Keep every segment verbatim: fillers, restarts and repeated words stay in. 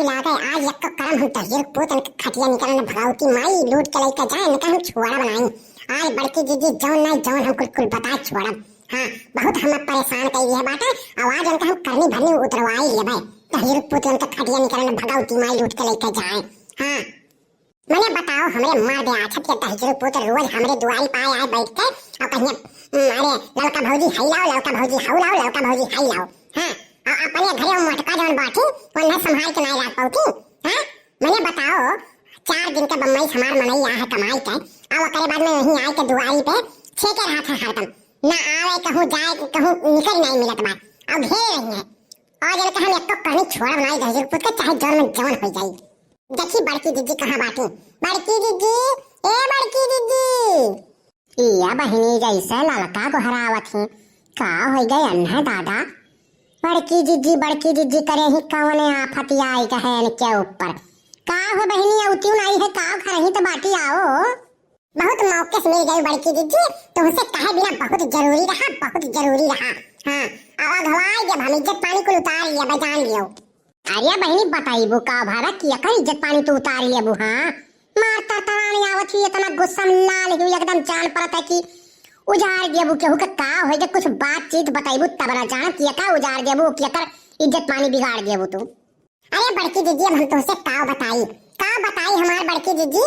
लागे आज यक्को करम हम दहिजर पूतन के खटिया निकरन भगवती माई लूट के लइके जाए, इनका हम छोड़ा बनाई। आज बड़की जिज्जी जौन नाई जौन हम कुल कुल बताए छोड़ब। हाँ, बहुत हमें परेशान कई है बाटे, और आज इनका हम करनी भरनी उतरवाई लेबे। दहिजर पूतन के खटिया निकरन भगवती माई लूट के लइके जाए। हाँ, मने बताओ, हमरे मर्द आछत के दहिजरू पुत्र रोज हमरे दुआरी पाए आए बैठ के और कहिए, "उम, अरे ललका भौजी हई लाओ, ललका भौजी हऊ लाओ, ललका भौजी हई लाओ।" हाँ, और अपने घरे वो मोटका जौन बाठी, वो नहीं संभाल के नहीं रख पाउती। हाँ, मने बताओ, चार दिन के बम्बई से हमार मनई आ है कमाई के, और ओकरे बाद में यहीं आए के दुआरी पे छेके रहा था हरदम, ना आवे कहूँ जाए कहूँ निकल नहीं मिलत बा, और घेरे रही है। और जन के हम एक तो करनी छोड़ब नहीं दहिजरू पुत्र के, चाहे जौन में जौन हो जाई। देखी बड़की जिज्जी कहाँ बाटी। बड़की जिज्जी, ए बड़की जिज्जी। इया बहिनी जैसे ललका गोहरावत ही, का होइ गए अन्हे दादा? बड़की जिज्जी, बड़की जिज्जी करे ही कौने आफत आई गए इनके ऊपर? का हो बहिनी, अउतियो नाई है का? घर ही तो बाटी आओ। बहुत मौके से मिल गई बड़की जिज्जी, तुमसे कहे बिना बहुत जरूरी रहा, बहुत जरूरी रहा। हाँ, अब अगवाई जब हम इज्जत पानी कुल उतार लिया, बजान लियो। अरे बहिनी, बताइबू का भाड़ा कि एकर इज्जत पानी तू उतार लेबू? हाँ, मार तरतरानी आवत ही, इतना गुस्सा में लाल हुई, एकदम जान पड़त है कि उजाड़ देबू केहू के का होई के, कुछ बातचीत बताइबू तब ना जान कि एका उजाड़ देबू, कि एकर इज्जत पानी बिगाड़ देबू तू। अरे बड़की जिज्जी, अब हम तुमसे का बताई, का बताई हमार बड़की जिज्जी,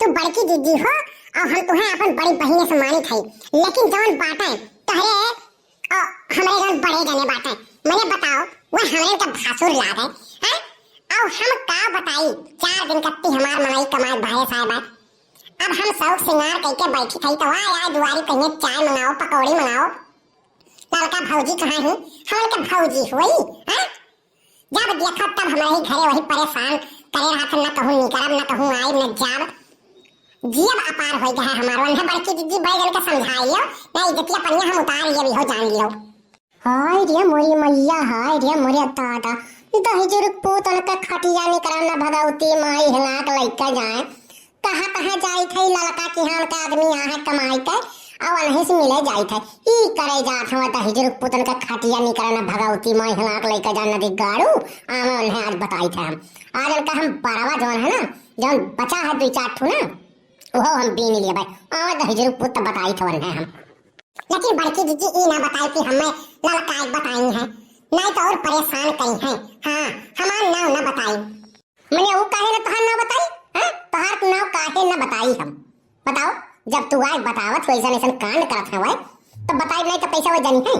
तू बड़की जिज्जी हो और हम तुम्हें अपन बड़ी बहिन से मानित है, लेकिन जौन बाटे तोहरे और हमरे जौन बड़े जने बाटे, मने बताओ, वो हमरे का भासुर लागे, हैं? और हम का बताई, चार दिन कत्ती हमार मनई कमाए भाई साहब है। अब हम शौक सिंगार कइके बैठी थई, तो आए आए दुआरी कहिए चाय मंगाओ, पकौड़ी मंगाओ। ललका भौजी कहाँ है? हमन के भौजी हुई, हैं? जब देखा तब हमारे ही घरे वही परेशान करे रहत, न कहूँ निकरब, न कहूँ आइब, न जाब। जियब अपार होई गए हमारो। उन्हें बड़की जिज्जी बड़े जन के समझाई लियो, ना इज्जतिया पनिया हम उतार लिए भी हो जान लियो। हाय रे मोरी मैया, हाय रे मोरे दादा, दहिजरू पूतन के खटिया निकरन न भगवती माई हिलाक लइके जाए। कहाँ कहाँ जाई थे ललका किहान का आदमी यहाँ कमाई के, और वहीं से मिले जाई थे। ई करे जात हवा दहिजरू पूतन के खटिया निकरन न भगवती माई हिलाक लइके जाए नदी गाड़ू, आवे उन्हें आज बताई थे हम। आज उनका हम बरवा जौन है ना, जौन बचा है दुई चार ठू ना, ओहो हम बीन लिए भाई। आवे दहिजरू पूत बताई थे उन्हें हम। लेकिन बड़की जिज्जी ई ना बताई कि हमें ललकाई बताई है, नहीं तो और परेशान करी हैं। हाँ, हमार नाव ना बताई। मने ऊ काहे ना तोहार नाव बताई? हाँ, तोहार नाव काहे ना बताई हम? बताओ, जब तू आज बतावत हो ऐसन ऐसन कांड करत हवे, तो बताई नहीं तो पैसा वो जनी है।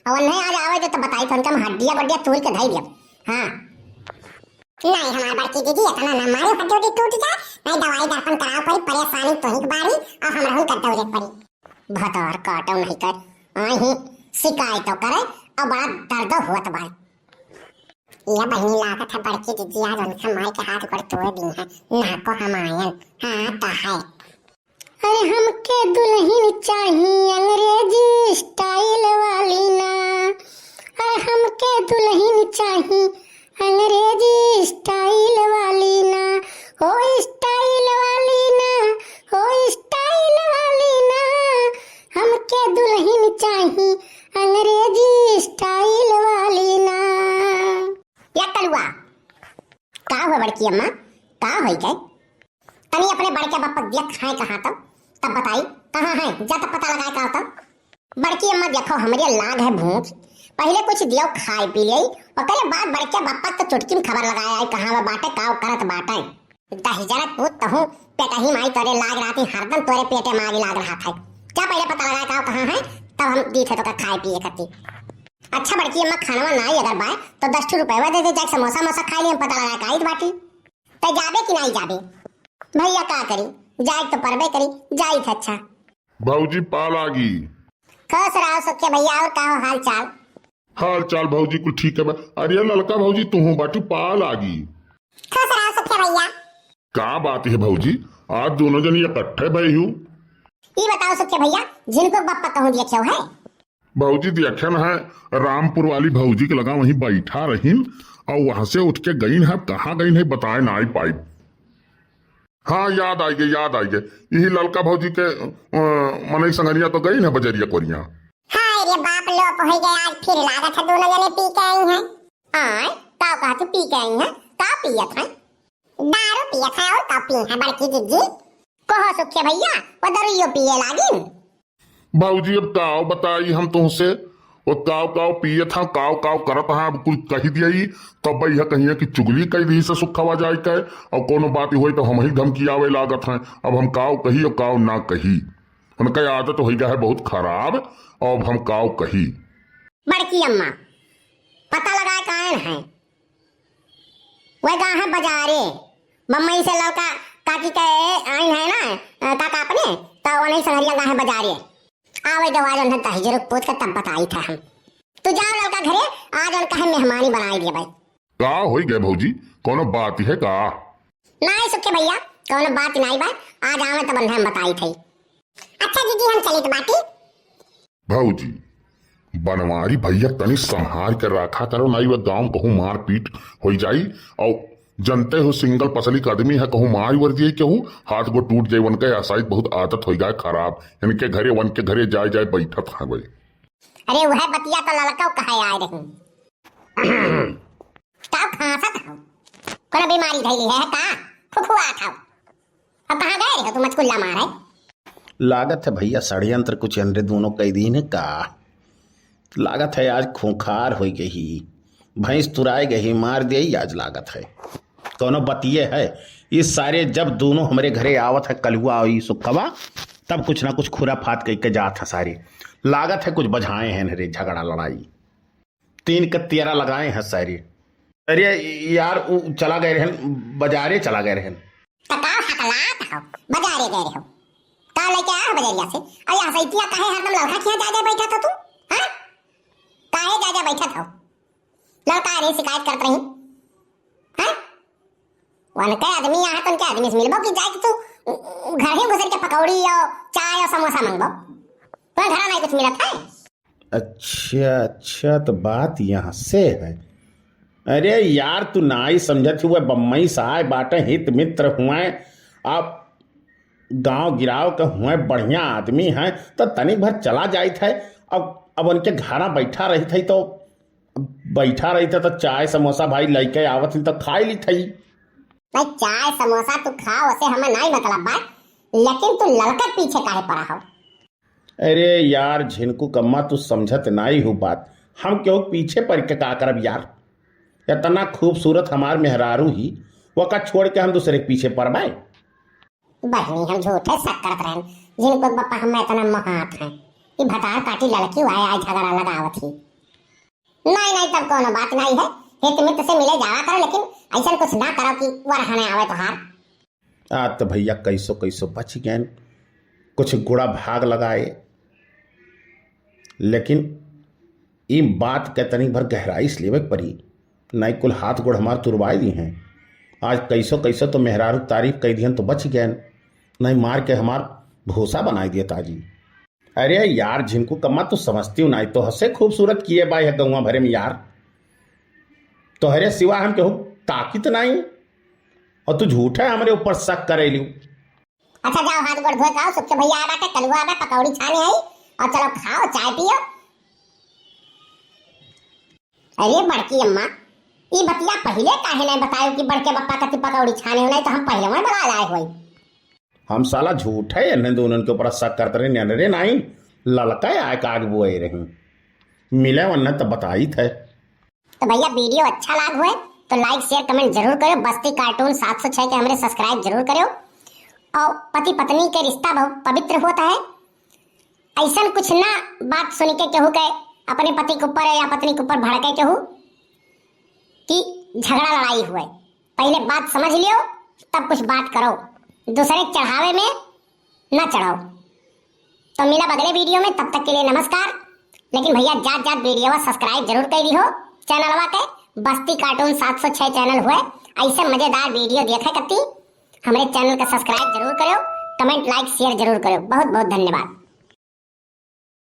और नहीं आज आवे जो तो बताई तो उनका हम हड्डिया बड्डिया तोड़ के धई दिया। हाँ। नहीं हमार बड़की जिज्जी, इतना ना मारे हड्डी उड्डी टूट जाए, नहीं दवाई दर्पण कराओ पड़ी, परेशानी तो ही बारी और हम रहूं कर दौरे पड़ी। भतार काटो नहीं कर, आई ही शिकायत तो करे, अब बड़ा दर्द होत बा। ये बहिनी लागत है बड़की जिज्जी आज उनका माई के हाथ ऊपर तोड़ दी है, ना को हम आयन। हाँ तो है। अरे हमके दुल्हन चाही अंग्रेजी स्टाइल वाली ना, अरे हमके दुल्हन चाही अंग्रेजी स्टाइल वाली ना, हो स्टाइल वाली ना, हो स्टाइल वाली ना, हमके दुल्हन चाही अंग्रेजी स्टाइल वाली ना। या कलुआ, का हो बड़की अम्मा, का होई गए? तनी अपने बड़के बाप देख हैं कहाँ तब, तब बताई, कहाँ हैं, जा तब पता लगाए का तब। बड़की अम्मा देखो, हमरे लाग है भूख, पहले कुछ दियो खाए पी ले, ओकरे बाद बड़के बापा तो चुटकी में खबर लगाए आई, कहाँ वो बाटे, का करत बाटे। दहिजरा पूत तहूँ पेटही माई तोरे लाग रहती, हरदम तोरे पेटे मारी लाग रहा था। जा पहले पता लगाए का कहाँ है, तब हम दी थे तो का खाए पिए करती। अच्छा बड़की अम्मा, खानवा नाई अगर बाय तो दस ठो रुपया दे दे, जाके समोसा मोसा खाए लिए, हम पता लगाए का आई बाटी। तै जाबे कि नाई जाबे? भैया का करी, जाए तो परबे करी, जाई थे अच्छा। भौजी पा लागी। खुश रहो सुखे भैया, और का हो हाल चाल? हाल चाल भौजी कुल ठीक है बा। अरे ललका भौजी तू हूँ बाटू पा लागी। खुश रहो सुखे भैया। का बात है भौजी, आज दोनों जनी इकट्ठे भई हूँ? ई बताओ सुखे भैया, झिनको बापा कहूँ देखे है? भौजी देखे न है, रामपुर वाली भौजी के लगा वहीं बैठा रहीन और वहां से उठ के गईन है, कहाँ गईन है बताए ना आई पाई। हाँ याद आई गए, याद आई गए, यही ललका भौजी के अ, मनई संगरिया तो गईन है बजरिया कोरिया। हाय रे बाप, लोप हो गए, आज फिर लागत है दोनों जने पी के आई हैं। आय, काव कहत हू पी के आई हैं? काव पियत हैं? दारू पियत हैं और काव पिए हैं बड़की जिज्जी? कहो सुखे भैया, वो दरुइयो पिए लागिन। भौजी, अब काव बताई हम तुहसे, वो काव काव पियत हैं, काव काव करत हैं, अब कुल कही दियई, तब यह कहिए कि चुगली कही दी से सुखवा जाए के, और कोनो बात होई तो हमही धमकियावे लागत हैं। अब हम काव कही और काव ना कही, उनका आदत होई गा है बहुत खराब, और अब हम काव कही। बड़की अम्मा, पता लगाए कायन है, वह गा है बजारे, बम्बई से ललका काकी के आइन है ना, अ, काका अपने, तो वही संगरिया गा है बजारे। आवे दो, आज उन्हें दहिजरू पूछ के तब बताई था हम। तू जाओ ललका घरे, आज उनका है मेहमानी बनाई दिए भाई। का होई गए भौजी, कोनो बात है का? नाई सुखे भैया, कोनो बात नाई बा, आज आवे तब उन्हें हम बताई थे। अच्छा जीजी, हम चलित बाटी। भौजी, बनवारी भैया तनी संभार के रखा करो, नाई वह गाँव कहूँ मारपीट होई जाई। और जनते हो सिंगल पसली का आदमी है, कहूँ मार वर दिए केहू, हाथ गो टूट जाए, उनके आसाई बहुत आदत होई गए खराब। इनके घरे, उनके घरे जाए जाए बैठत है भाई। अरे वह बतिया तो ललका कहे आए रही। का खांसत हो? कोनो बीमारी धइली है का? फुफुआत हो? अब कहाँ गए रहे हो तुम मचकुल्ला मारे? लागत है भैया षड्यंत्र कुछ इनरे दोनों कई दिन का। लागत है आज खूंखार होई गई, भैंस तुराए गई, मार दिए आज लागत है। कोनो बतिये है, ये सारे जब दोनों हमरे घरे आवत है कलुआ और ये सुखवा, तब कुछ ना कुछ खुराफात कह के जात है सारे। लागत है कुछ बझाए हैं रे झगड़ा लड़ाई। तीन के तेरा लगाए हैं सारे। अरे यार, उ चला गए रहन, बजारे चला गए रहन। तो का हकलात हो, बजारे गए रहो? का लेके आया हो बजरिया से? और यहाँ से इतिया काहे हरदम ललका किया जा जा बैठा था तू? हाँ? काहे जा जा बैठा था? ललका रे शिकायत करत रही। हाँ? वनके आदमी यहाँ तो उनके आदमी से मिलबो कि जाए कि तू घर ही घुसर के पकौड़ी और चाय और समोसा मंगबो? तुम्हें घर नहीं कुछ मिलत है? अच्छा, अच्छा, तो बात यहाँ से है। अरे यार, तू नाई समझत हुए, बम्मई से आए बाटे, हित मित्र हुए, अब गांव गिराव के हुए, बढ़िया आदमी हैं, तो तनिक भर चला जाइत है। अब, अब उनके घरा बैठा रहित है, तो बैठा रहित है, तो चाय समोसा भाई लइके आवत ही, तो खाई ली थई। भाई, चाय समोसा तू खा, उसे हमें नाई मतलब बा, लेकिन तू ललकर पीछे काहे पड़ा हो? अरे यार झिनकू कम्मा, तू समझत नाई हू बात। हम केहू पीछे पड़ के का करब यार? इतना खूबसूरत हमार मेहरारू ही, वका छोड़ के हम दूसरे के पीछे पड़बे? बहनी, हम झूठे शक करत रहन। झिनकू के बप्पा हमें इतना मोहात हैं। ई भतार काटी लड़की वाए आए झगड़ा लगावत ही। नाई, नाई, तब कोनो बात नाई है। हित मित्र से मिले जावा करो, लेकिन ऐसन कुछ ना करो कि वो रहने आवे तोहार। आ तो भैया कैसो कैसो बच गए, कुछ गुड़ा भाग लगाए, लेकिन ई बात के तनी भर गहराई से लेवे के पड़ी, नाई कुल हाथ गोड़ हमार तुरवाए दी हैं। आज कैसो कैसो तो मेहरारू तारीफ कई दिहन तो बच गए, नाई मार के हमार भूसा बनाई दिए ताजी। अरे यार झिनकू कम्मा, तू समझती हूँ नाई, तोहसे खूबसूरत किए बा यह गौवा भरे में यार, तोहरे सिवा हम केहू ताकित नाई, और तू झूठे हमरे ऊपर शक करे लियो। अच्छा, जाओ हाथ गोड़ धोए के आओ, सुख के भैया आए बाटे, कलुआ आवे, पकौड़ी छाने आई, और चलो खाओ, चाय पियो। अरे बड़की अम्मा, ई बतिया पहिले काहे नहीं बतायो कि बड़के बप्पा कति पकौड़ी छाने हो, नहीं तो हम पहिले वहीं बना लाए होई। हम साला झूठे इन्हें दोनों के ऊपर शक करते रहे, नहीं रे नाई, ललका आए काग बुआई रही, मिले वन्ने तो बताई थे। तो भैया, video अच्छा लाग हुए तो like, share, comment जरूर करो। बस्ती cartoon सात सौ छह के हमरे subscribe जरूर करो। और पति पत्नी के रिश्ता बहुत पवित्र होता है। ऐसन कुछ ना बात सुन के केहू के अपने पति के ऊपर या पत्नी के ऊपर भड़के केहू कि झगड़ा लड़ाई हुए। पहले बात समझ लियो, तब कुछ बात करो। दूसरे के चढ़ावे में ना चढ़ाओ। तो मिलब अगले video में, तब तक के लिए नमस्कार। लेकिन भैया, जात जात video subscribe जरूर कर दिहो channelवा के, बस्ती cartoon सात सौ छह channel हुए। ऐसे मजेदार video देखे कती हमरे channel का subscribe जरूर करो, comment, like, share जरूर करो। बहुत बहुत धन्यवाद।